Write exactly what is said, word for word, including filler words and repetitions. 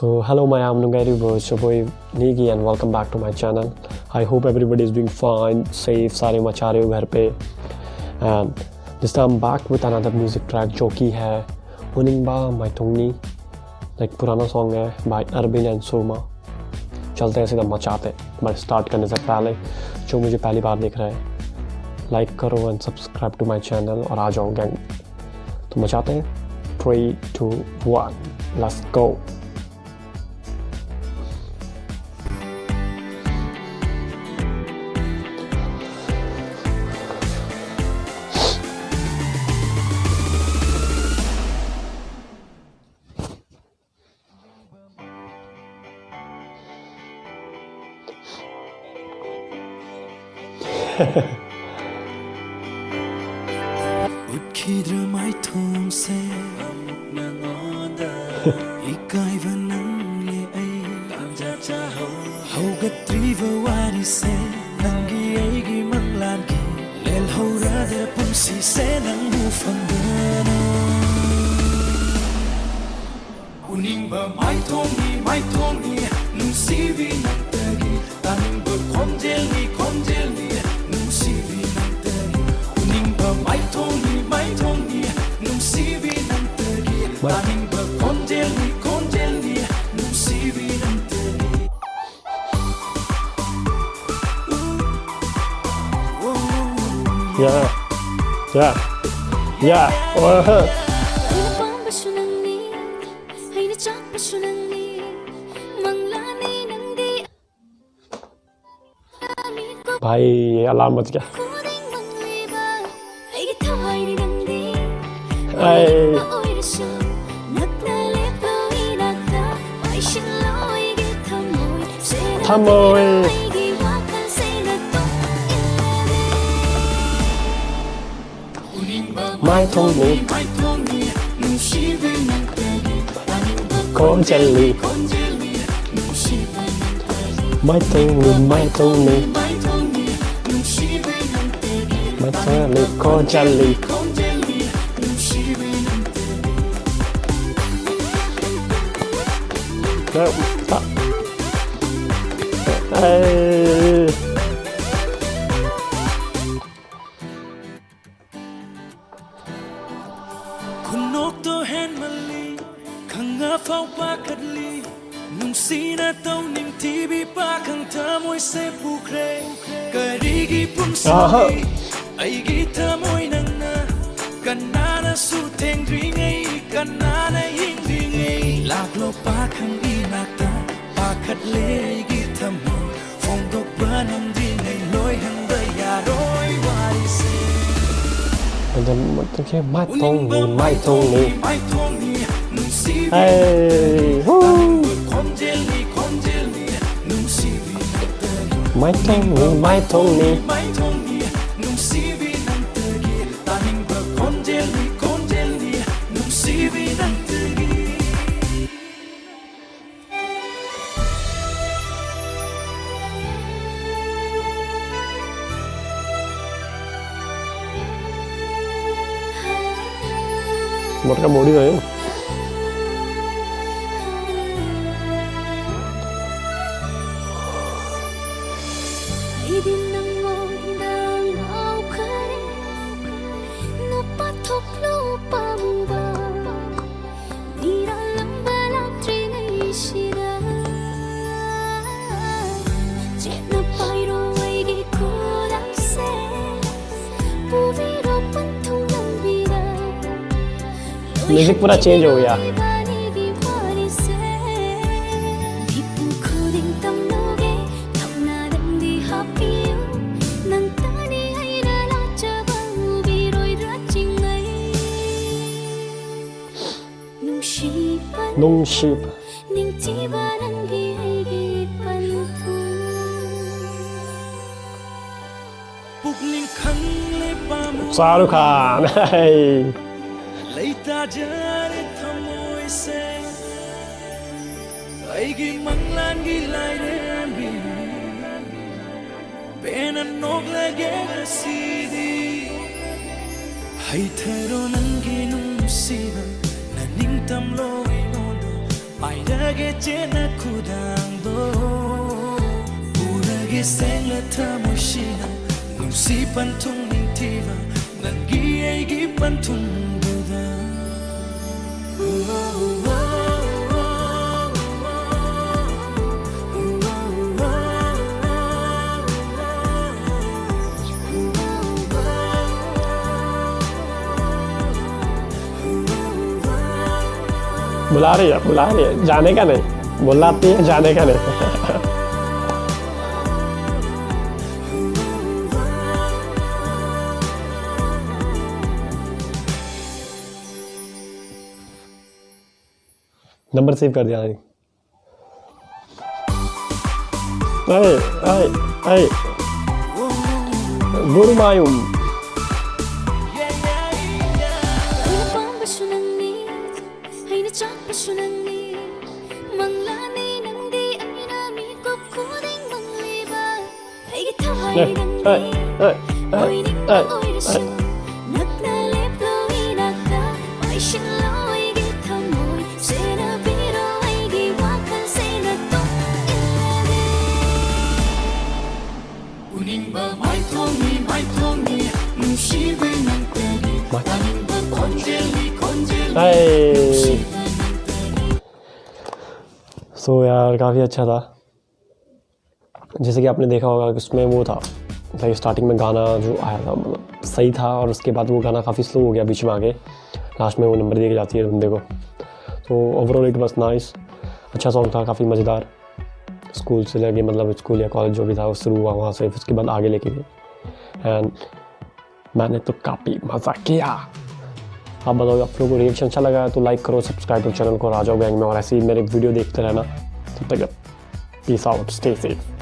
So, hello, ꯃꯌꯥꯝ ꯅꯨꯡꯉꯥꯏꯔꯤꯕ꯭ꯔꯣ? It's your boy Negi and welcome back to my channel. I hope everybody is doing fine, safe, सारे मचा रहे हो घर पे. And this time I'm back with another music track जो कि है Uningba Maitongni, like पुराना song है by Arvind and Surma. चलते हैं सीधा मचाते हैं. But start करने से पहले जो मुझे पहली बार देख रहा है, like करो and subscribe to my channel और आ जाओ gang. तो मचाते हैं. Three, two, one, let's go. ꯎꯠꯈꯤꯗ꯭ꯔ ꯃꯥꯏꯊꯣꯡꯁꯦ ꯑꯃꯨꯛ ꯅꯉꯣꯟꯗ? ꯏꯀꯥꯏꯕ ꯅꯪꯂꯦ ꯑꯩ ꯄꯥꯝꯖ ꯆꯥꯍꯧ. ꯍꯧꯒꯠꯇ꯭ꯔꯤꯕ ꯋꯥꯔꯤꯁꯦ ꯅꯪꯒꯤ ꯑꯩꯒꯤ ꯃꯪꯂꯥꯟꯒꯤ. ꯂꯦꯜꯍꯧꯔꯗ꯭ꯔ ꯄꯨꯟꯁꯤꯁꯦ ꯅꯪꯕꯨ ꯐꯪꯗꯅ? ꯎꯅꯤꯡꯕ ꯃꯥꯏꯊꯣꯡꯅꯤ, ꯃꯥꯏꯊꯣꯡꯅꯤ, ꯅꯨꯡꯁꯤꯕꯤ ꯅꯪꯇꯒꯤ. ꯇꯥꯅꯤꯡꯕ ꯈꯣꯟꯖꯦꯜꯅꯤ, ꯈꯣꯟꯖꯦꯜꯅꯤ, ꯅꯨꯡꯁꯤꯕꯤ ꯅꯪꯇꯒꯤ. ꯎꯅꯤꯡꯕ ꯃꯥꯏꯊꯣꯡꯅꯤ, ꯃꯥꯏꯊꯣꯡꯅꯤ, ꯅꯨꯡꯁꯤꯕꯤ ꯅꯪꯇꯒꯤ. ꯃꯥꯏ- ꯇꯥꯅꯤꯡꯕ ꯈꯣꯟꯖꯦꯜꯅꯤ, ꯈꯣꯟꯖꯦꯜꯅꯤ, ꯅꯨꯡꯁꯤꯕꯤ ꯅꯪꯇꯒꯤ. Yeah. Yeah. Yeah. Uh-huh. ꯑꯩꯅ ꯄꯥꯝꯕꯁꯨ ꯅꯪꯅꯤ, ꯑꯩꯅ ꯆꯥꯛꯄꯁꯨ ꯅꯪꯅꯤ, ꯃꯪꯂꯥꯅꯤ ꯅꯪꯗꯤ. भाई, ये अलार्म बज गया. ꯈꯨꯗꯤꯡ ꯃꯪꯂꯤꯕ ꯑꯩꯒꯤ ꯊꯋꯥꯏꯅꯤ ꯅꯪꯗꯤ. ꯑꯩ ꯑꯣꯏꯔꯁꯨ ꯅꯛꯅ ꯂꯦꯞꯄ ꯏꯅꯥꯛꯇ ꯄꯥꯏꯁꯤꯜꯂꯣ ꯑꯩꯒꯤ ꯊꯃꯣꯏ. ꯊꯃꯣꯏ. ꯑꯩꯒꯤ ꯋꯥꯈꯜꯁꯦ ꯅꯇꯨꯡ ꯏꯜꯂꯦ. ꯃꯥꯏꯊꯣꯡꯅꯤ. ꯈꯣꯟꯖꯦꯜꯂꯤ. ꯃꯥꯏꯊꯣꯡꯅꯤ, ꯃꯥꯏꯊꯣꯡꯅꯤ. ꯃꯥꯏꯊꯣꯡꯅꯤ, ꯈꯣꯟꯖꯦꯜꯂꯤ. ꯑꯩ꯫ ꯈꯨꯅꯣꯛꯇꯣ ꯍꯦꯟꯃꯜꯂꯤ, ꯈꯪꯉꯐꯥꯎ ꯄꯥꯈꯠꯂꯤ꯫ ꯅꯨꯡꯁꯤꯅ ꯇꯧꯅꯤꯡꯊꯤꯕꯤ ꯄꯥꯈꯪ ꯊꯃꯣꯏꯁꯦ ꯄꯨꯈ꯭ꯔꯦ꯫ ꯀꯔꯤꯒꯤ ꯑꯍꯥ꯫ ꯄꯨꯟꯁꯤꯅꯤ ꯑꯩꯒꯤ ꯊꯃꯣꯏ ꯅꯪꯅ? ꯀꯅꯥꯅꯁꯨ ꯊꯦꯡꯗ꯭ꯔꯤꯉꯩ, ꯀꯅꯥꯅ ꯌꯦꯡꯗ꯭ꯔꯤꯉꯩ? ꯂꯥꯛꯂꯣ ꯄꯥꯈꯪꯒꯤ ꯅꯥꯛꯇ, ꯄꯥꯈꯠꯂꯦ ꯑꯩꯒꯤ ꯊꯃꯣꯏ꯫ ꯐꯣꯡꯗꯣꯛꯄ ꯅꯪꯗ꯭ꯔꯤꯉꯩ ꯂꯣꯏꯍꯟꯕ ꯌꯥꯔꯣꯏ ꯋꯥꯔꯤꯁꯦ꯫ ꯑꯗꯨꯝ ꯃꯊꯛꯀꯤ ꯃꯥꯏꯊꯣꯡꯅꯤ, ꯃꯥꯏꯊꯣꯡꯅꯤ꯫ ꯃꯥꯏꯊꯣꯡꯅꯤ, ꯅꯨꯡꯁꯤꯕꯤ꯫ ꯑꯩ, ꯍꯨ꯫ ꯇꯥꯅꯤꯡꯕ ꯈꯣꯟꯖꯦꯜꯅꯤ, ꯈꯣꯟꯖꯦꯜꯅꯤ, ꯅꯨꯡꯁꯤꯕꯤ ꯅꯪꯇꯅꯤ꯫ ꯃꯥꯏꯊꯣꯡꯅꯤ, ꯃꯥꯏꯊꯣꯡꯅꯤ꯫ ꯃꯥꯏꯊꯣꯡꯅꯤ, ꯅꯨꯡꯁꯤꯕꯤ ꯅꯪꯇꯒꯤ꯫ ꯇꯥꯅꯤꯡꯕ ꯈꯣꯟꯖꯦꯜꯅꯤ, ꯈꯣꯟꯖꯦꯜꯅꯤ, ꯅꯨꯡꯁꯤꯕꯤ ꯅꯪꯇꯒꯤ꯫ ꯃꯣꯠꯀ ꯃꯣꯔꯤ ꯒꯌꯦ꯫ ꯑꯩꯗꯤ ꯅꯪꯉꯣꯟꯗ ꯉꯥꯎꯈ꯭ꯔꯦ, ꯅꯨꯄꯥ ꯊꯣꯛꯂꯨ ꯄꯥꯝꯕ꯫ ꯃꯤꯔꯥꯜꯂꯝꯕ ꯂꯥꯛꯇ꯭ꯔꯤꯉꯩꯁꯤꯗ ꯆꯦꯠꯅ ꯄꯥꯏꯔꯣ ꯑꯩꯒꯤ ꯈꯨꯗꯥꯡꯁꯦ, ꯄꯨꯕꯤꯔꯣ ꯄꯟꯊꯨꯡ ꯂꯝꯕꯤꯗ꯫ Music ꯄꯨꯔꯥ change ꯍꯣ ꯒꯌꯥ꯫ ꯂꯣꯏꯍꯟꯈꯤꯕ ꯏꯕꯥꯅꯤꯒꯤ ꯋꯥꯔꯤꯁꯦ꯫ ꯃꯤꯄꯨꯝ ꯈꯨꯗꯤꯡ ꯇꯝꯂꯨꯒꯦ, ꯊꯧꯅꯥꯗꯪꯗꯤ ꯍꯥꯞꯄꯤꯌꯨ꯫ ꯅꯪꯇꯅꯤ ꯑꯩꯅ ꯂꯥꯠꯆꯕ, ꯎꯕꯤꯔꯣꯏꯗ꯭ꯔꯥ ꯆꯤꯡꯂꯩ? ꯅꯨꯡꯁꯤꯕ ꯅꯨꯡꯁꯤꯕ꯫ ꯅꯤꯡꯊꯤꯕ ꯅꯪꯒꯤ ꯑꯩꯒꯤ ꯄꯟꯊꯨꯡ꯫ ꯄꯨꯛꯅꯤꯡ ꯈꯪꯂꯦ ꯄꯥꯝꯃꯨ꯫ ꯁꯥꯔꯨꯈ ꯈꯥꯟ꯫ ꯂꯩꯇꯥꯖꯔꯦ ꯊꯃꯣꯏꯁꯦ ꯑꯩꯒꯤ ꯃꯪꯂꯥꯟꯒꯤ ꯂꯥꯏꯔꯦꯝꯕꯤ꯫ ꯄꯦꯟꯅ ꯅꯣꯛꯂꯒꯦ ꯉꯁꯤꯗꯤ꯫ ꯍꯩꯊꯔꯣ ꯅꯪꯒꯤ ꯅꯨꯡꯁꯤꯕ, ꯅꯅꯤꯡꯇꯝꯂꯣ ꯑꯩꯉꯣꯟꯗ꯫ ꯍꯥꯏꯔꯒꯦ ꯆꯦꯟꯅ ꯈꯨꯗꯥꯡꯗꯣ, ꯎꯔꯒꯦ ꯁꯦꯡꯅ ꯊꯃꯣꯏꯁꯤꯅ, ꯅꯨꯡꯁꯤ ꯄꯟꯊꯨꯡ ꯅꯤꯡꯊꯤꯕ, ꯅꯪꯒꯤ ꯑꯩꯒꯤ ꯄꯟꯊꯨꯡꯗꯨꯗ꯫ बुला रही है, बुला रही है, जाने का नहीं, बुलाती है, जाने का नहीं। नंबर सेव कर दिया। अरे, अरे, अरे। गुरु मायुम। सो यार, काफ़ी अच्छा था। जैसे कि आपने देखा होगा कि उसमें वो था, लाइक, स्टार्टिंग में गाना जो आया था, मतलब, सही था, और उसके बाद वो गाना काफ़ी स्लो हो गया बीच में आके। लास्ट में वो नंबर दी जाती है बंदे को। तो overall it was nice। अच्छा सॉन्ग था, काफ़ी मज़ेदार। स्कूल से लगे, मतलब, स्कूल या कॉलेज जो भी था, वो शुरू हुआ वहाँ से, उसके बाद आगे लेके गए। एंड मैंने तो काफ़ी मज़ा किया। आप बताओ, आप लोगों को रिएक्शन अच्छा लगा है तो लाइक करो, सब्सक्राइब करो चैनल को राजा गैंग में, और ऐसे ही मेरे वीडियो देखते रहना। तब तक पीस आउट, स्टे सेफ।